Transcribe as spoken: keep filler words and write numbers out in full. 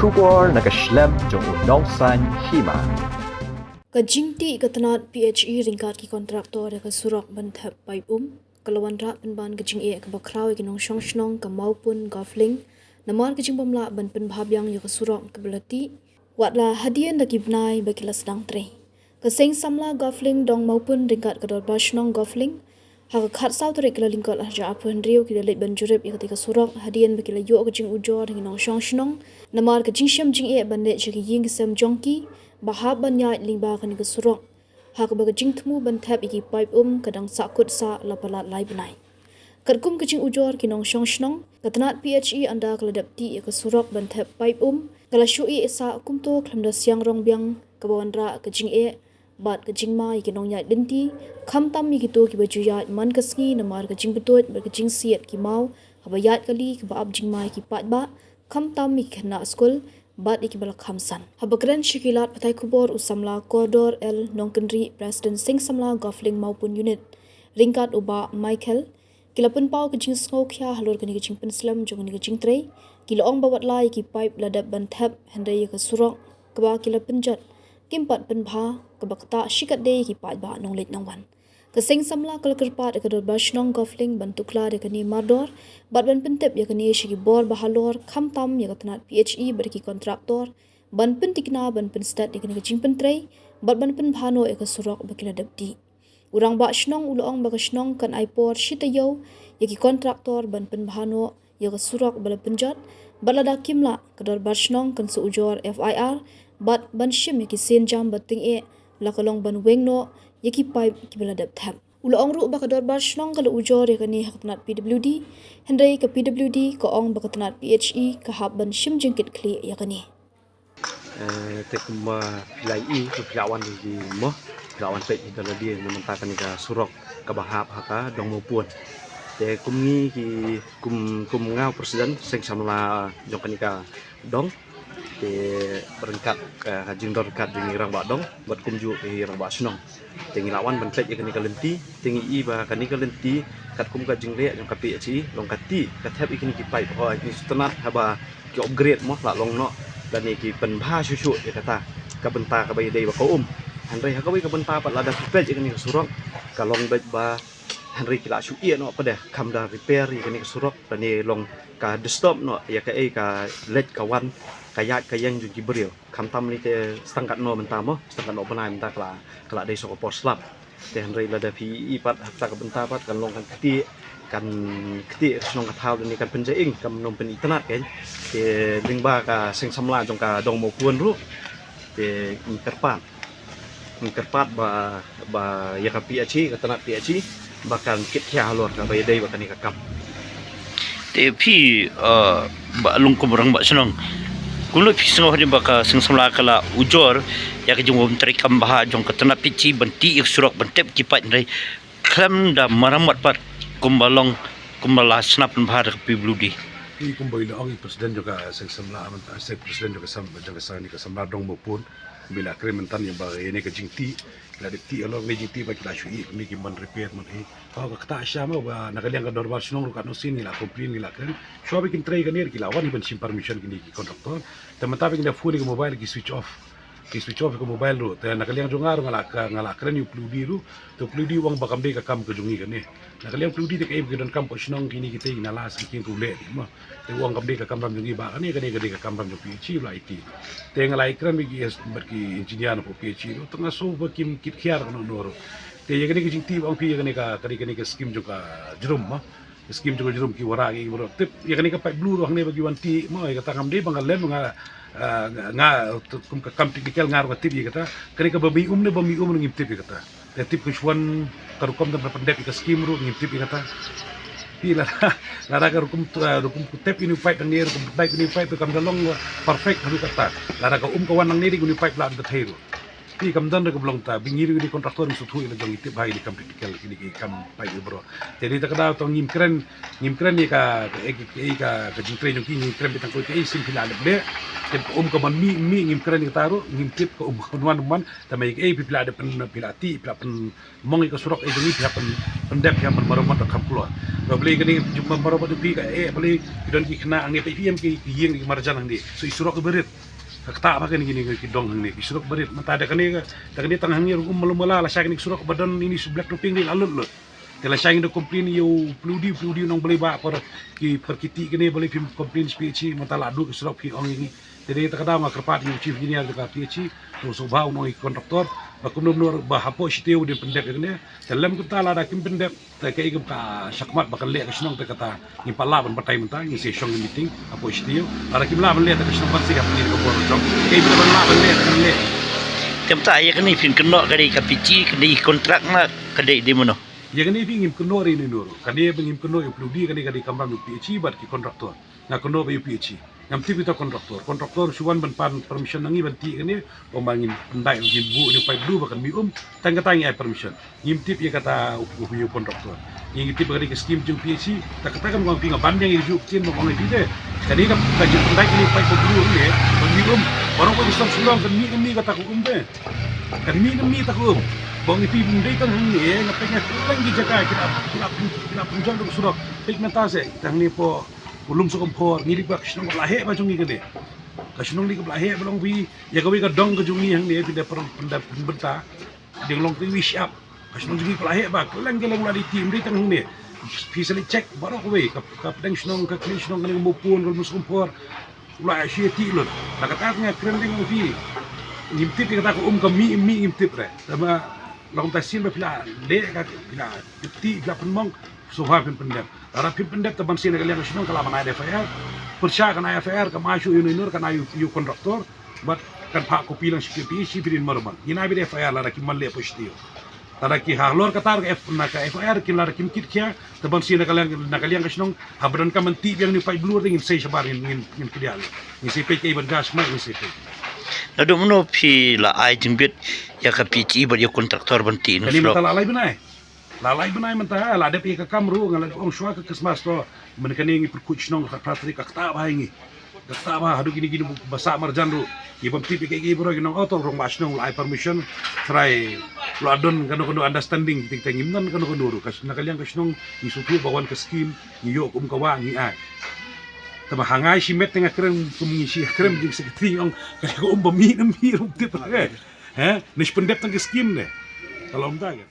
Khubor na ka shlem jong u nongsan hima. Ka jingtih ka tnat P H E ryngkat ki kontraktor ïa ka surok ban thep paip um ka la wanrah pynban ka jingeh kaba khraw ïa ki nongshong shnong ka Mawpun Golf Link namar ka jingbym lah ban pynbha biang ïa ka surok kaba la tih. Wat la hadien da ki bnai ba ki la sdang trei. Ka seng samla Golf Link dong Mawpun ryngkat ka dorbar shnong Golf Link ha ka khatsaw tarik Kyllalyngkot arhajar arphew hynriew ki la leit ban jurip ïa katei ka surok hadien ba ki la ïoh ka jingujor na ki nongshong shnong namar ka jingshim jingeh ban leit sha ki ïing ki sem jong ki ba hap ban ïaid lyngba kane ka surok ha kaba ka jingthmu ban thep ïa ki paip um ka dang sahkut sah la palat lai bnai. Katkum ka jingujor ki nongshong shnong, ka tnat P H E ynda ka la dep tih ïa ka surok ban thep paip um ka la shu ïeh sah kumto khlem da siang rong biang kaba wanrah ka jingeh bad ka jingma ïa ki nongïaid lynti, khamtam ïa kito kiba ju ïaid man ka sngi namar ka jingpynduh bad ka jingsiat ki maw haba ïaid kali kaba ap jingma ïa ki paidbah, khamtam ïa ki khynnah skul bad ïa kiba la kham san. Haba kren sha ki lad pathai khubor u samla Kordor L Nongkynrih, President Seng Samla Golf Link Mawpun Unit, ryngkat u Bah Michael, ki la pynpaw ka jingsngewkhia halor kane ka jingpynslem jong kane ka jingtrei. Ki la ong ba wat la ïa ki paip la dep ban thep hynrei ïa ka surok kaba ki la pynjot kim pat pynbha, kaba kata shikatdei ïa ki paidbah nongleit nongwan. Ka seng samla ka la kyrpad ïa ka dorbar shnong Golf Link ban tuklar ïa kane mardor bad ban pyntip ïa kane sha ki bor ba halor, khamtam ïa ka tnat P H E bad ki kontraktor ban pynthikna ban pynstet ïa kane ka jingpyntrei bad ban pynbha noh ïa ka surok ba ki la dep tih. U rangbah shnong u la ong ba ka shnong kan ai por shi taïew ïa ki kontraktor ban pynbha noh ïa ka surok ba la pynjot, bad lada kim lah ka dorbar shnong kan sa ujor F I R bad ban shim ïa ki sienjam ba tyngeh, la ka long ban weng noh ïa ki paip kiba la dep thep. U la ong ruh ba ka dorbar shnong ka la ujor ïa kane ha ka tnat P W D, hynrei ka P W D ka ong ba ka tnat P H E ka hap ban shim jingkit khlieh ïa kane. Eh, te kumba phi la ïohi, phi la wan ïa ki mo, phi la wan peit ïa ka lade na mynta kane ka surok kaba hap ha ka dong Mawpun. Te kum ngi ki, kum, kum nga u president seng samla jong kane ka dong, te ryngkat ka, ka jingdon ryngkat jong ngi rangbah dong bad kumjuh ki rangbah shnong. Te ngi la wan ban peit ïa kane ka lynti, te ngi i ba kane ka lynti katkum ka jingleh jong ka P H E long ka tih, ka thep ïa kine ki paip, hooid ngi sngewtynnat haba ki upgrade mo, la long noh lane ki pynbha shuh shuh ïa kata ka bynta kaba ïadei bad ka um. Hynrei ha kawei ka bynta pat lada phi peit ïa kane ka surok ka long beit ba, hynrei ki la shu ïeh noh pat de, kham da repair ïa kane ka surok lane long ka disturb noh ïa kaei ka leit ka wan, ka ïaid ka ïeng jong ki briew. Khamtam lei te stang katno mynta mo, stang katno bnai mynta ka la, ka la dei sha ka por slap. Te hynrei lada phi i pat ha kata ka bynta pat kan long kan ktieh, kan ktieh ka shnong ka thaw lane kan pynjaing, kan ym pynitynnad kein. Te lyngba ka seng samla jong ka dong Mawpun ruh, te ngi kyrpad, ngi kyrpad ba, ba ïa ka P H E, ka tnat P H E ba kan kit khia halor kaba ïadei bad kane ka kam. Te phi, eh, Bah Longkum, rangbah shnong, kumno phi sngew hadien ba ka seng samla ka la ujor ïa ka jingbym treikam bha jong ka tnat P H E ban tih ïa ka surok, ban thep ki paip, hynrei khlem da maramot pat kumba long, kumba la sngap pynbha da ka P W D? Phi, kumba i la ong i president jong ka seng samla, mynta seng president jong ka sam, jong ka seng, ka samla dong Mawpun, ba i la kren mynta ïa ba ïa kane ka jingtih, la dep tih halor kane ka jingtih ba ki la shu ïeh, kine ki man repair man hi. Hooid, ka kata shisha mo ba na ka liang ka dorbar shnong ruh katno sien ngi la complain, ngi la kren. Shuwa ba kin trei kane ki la wan hi ban shim permission kine ki contractor. Te mynta ba kin da phone ïa ka mobile ki switch off. Ki switch off ïa ka mobile ruh. Te na ka liang jong nga ruh nga la, nga la kren ïa u P W D ruh. Te u P W D u ong ba kam dei ka kam ka jong ngi kane. Na ka liang u P W D te kaei ba ki donkam ka shnong, kine kitei ki nala sngewthuh, u leh mo. Te u ong kam dei ka kamram jong ngi, ba kane, kane ka dei ka kamram jong P H E, u la aiti. Te nga la ïakren bad ki, bad ki engineer na P H E ruh, te nga sngew ba kim kit khia kano kano ruh. Te ïa kane ka jingtih ba ong phi, ïa kane ka, kane, kane ka skim jong ka Jrum mo. Ka skim jong ka Jrum ki wanrah ki baroh. Tip ïa kane ka paip blue ruh hangne ba ki wan tih mo, ïa kata ngam dei ba nga lem, nga, ah, nga, nga, kum ka kam technical nga ruh nga tip ïa kata. Kane ka ba mih um ne bym mih um ruh ngim tip ïa kata. Te tip ka shuwa ka rukom da pyndep ïa ka skim ruh ngim tip ïa kata. Phi, lada, lada ka rukom, eh, rukom pyndep ïa une u paip hangne, rukom pyndep ïa une u paip ruh kam da long perfect haduh katta. Lada ka um ka wan hangne dei une u paip lah ban pynthei ruh. Te kam don re ka blong ta, ba ngi ruh ki contractor ngi sngewthuh ïa la jong, ngi tip bha ïa ki kam practical, kine ki kam peit ïa baroh. Te dei ta ka daw to ngim kren, ngim kren ïa ka, ka, ka, ka, ka jingtrei jong ki, ngim kren beit tang kaei kaei, sien phi la dep leh. Te ka um ka ban mih, mih ngim kren ïa kata ruh, ngim tip ka um ka wan man, tangba ïa kaei phi la dep pyn, phi la tih, phi la pynmong ïa ka surok, eh, jong ngi phi hap pyn, pyndep, phi hap pynmaramot da kham kloi. Ba balei kane jong pynmaramot jong phi ka, eh, balei ki don ki khynnah hangne, peit phi ïa ki, ki ïing ki marjan hangne. So i surok iba rit. Ka ktah bha kane, kine ki dong hangne, ki surok ba rit. Mynta da kane ka, da kane tang hangne ruh um malu mala, lashai kane ki surok ba don ine i black topping dei la lut lut. Te lashai ngi da complain ïa u P W D, P W D u ong balei ba por ki, por ki tih kane, balei phim complain sha P H E, mynta la duh ki surok phi ong ïa ngi. Te dei ta ka daw nga kyrpad ïa u chief engineer jong ka P H E, to sngewbha un ong ïa ki contractor ba kumno kumno ba hapoh shi taïew dei pyndep ïa kane. Te lym kumta lada kim pyndep, te kaei kaba ka shakhmat ba kan leh ka shnong, te kata ngim pat lah ban batai mynta, ngin sa shong meeting hapoh shi taïew. Lada kim lah ban leh, te ka shnong ban sa ïa pynlong ka bor jong, kaei ba lah ban leh, te kan leh. Te mynta ïa kane phin kynnoh ka dei ka P H E, ka dei kontrak na ka dei dei mano? Ïa kane phi ngim kynnoh ïa ine ine ruh. Kane ba ngim kynnoh ïa u P W D, kane ka dei kamram u P H E bad ki contractor. Nga kynnoh ba ïa u P H E. Ngam tip ïa uta u contractor. Contractor shu wan ban pan permission na ngi ban tih kane, ong ba ngin pyndait, ngin buh ine i paip blue ba kan mih um. Tang kata ngi ai permission. Ngim tip ïa kata u, u, u contractor. Ngi tip ba ka dei ka skim jong P H E. Ta kata kan ong phi, nga ban ïa ngi ju ktien ba ong ïa phi te. Kane ka, ka jingpyndait ine i paip blue ne ban mih um. Baroh ka dei shnong Shillong kan mih um, mih kata ka um te. Kan mih, kan mih ta ka um. Ba ong ïa phi, ym dei tang hangne, nga peit nga kylleng ki jaka ki la, ki la, ki la pynjot da ka surok. Peit mynta se, tang hangne hapoh u Lumshongkhor, ngi dei ba ka shnong kaba la heh bha jong ngi kane. Ka shnong dei kaba la heh bha, long phi ïa kawei ka dong ka jong ngi hangne, phi dei pynbeit, pynbeit bynta. Dei long kawei shyiap. Ka shnong jong ngi kaba la heh bha, kylleng kylleng la dei tih, ym dei tang hangne. Phi sa leit check baroh kawei, ka, ka pdeng shnong, ka khlieh shnong, kane ka Mawpun, ka Lumshongkhor. U la shu ïa tih lut. La kata nga kren dei, nga ong phi, ngim tip ïa kata ka um ka mih, mih ngim tip re. Tangba long ta sien ba phi la leh ka, phi la tih, phi la pynmong, sngewbha phin pyndep. Lada phim pyndep, te ban sien na ka liang ka shnong ka lah ban ai F I R. Pyrshah kan ai F I R, kam ai shuh ïa u, ïa u contractor. Bad kan phah copy lang sha P H E, phi dei marumon. Ngin ai beit F I R lada kim man leh hapoh shi taïew. Lada ki halor kata ka F, na ka F I R kin, lada kim kit khia, te ban sien na ka liang, na ka liang ka shnong, haba donkam ban tih biang ine i paip blue te ngin sei shabar, ngin, ngin, ngin kdiah. Ngin sei peit kaei ban jia sha mai, ngin sei peit. Naduh mynno phi la ai jingbit ïa ka P H E bad ïa u contractor ban tih ine i surok? Kane mynta la lai bnai. La lai bnai mynta, la dep ïa ka kam ruh, nga la dep ong shuwa ka Christmas to. Mynta kane ngi pyrkhat shnong ka Patrick, ka ktah bha ïa ngi. Ka ktah bha haduh kine kine ba sah marjan ruh. Ki bym tip ïa kaei kaei baroh ki ong, oh, to u rangbah shnong u la ai permission. Trai u la don kano kano understanding, kita kita ngim don kano kano ruh. Ka, na ka liang ka shnong ngi sngewthuh ba wan ka skim, ngi ïoh kum ka wah ngi ai. Tangba ha nga shimet te nga kren kum ngi shi kren jong secretary, ong ka um ba mih ne ym mih ruh tip re. He? Ngi shu pyndep tang ka skim ne. Ka long ta ka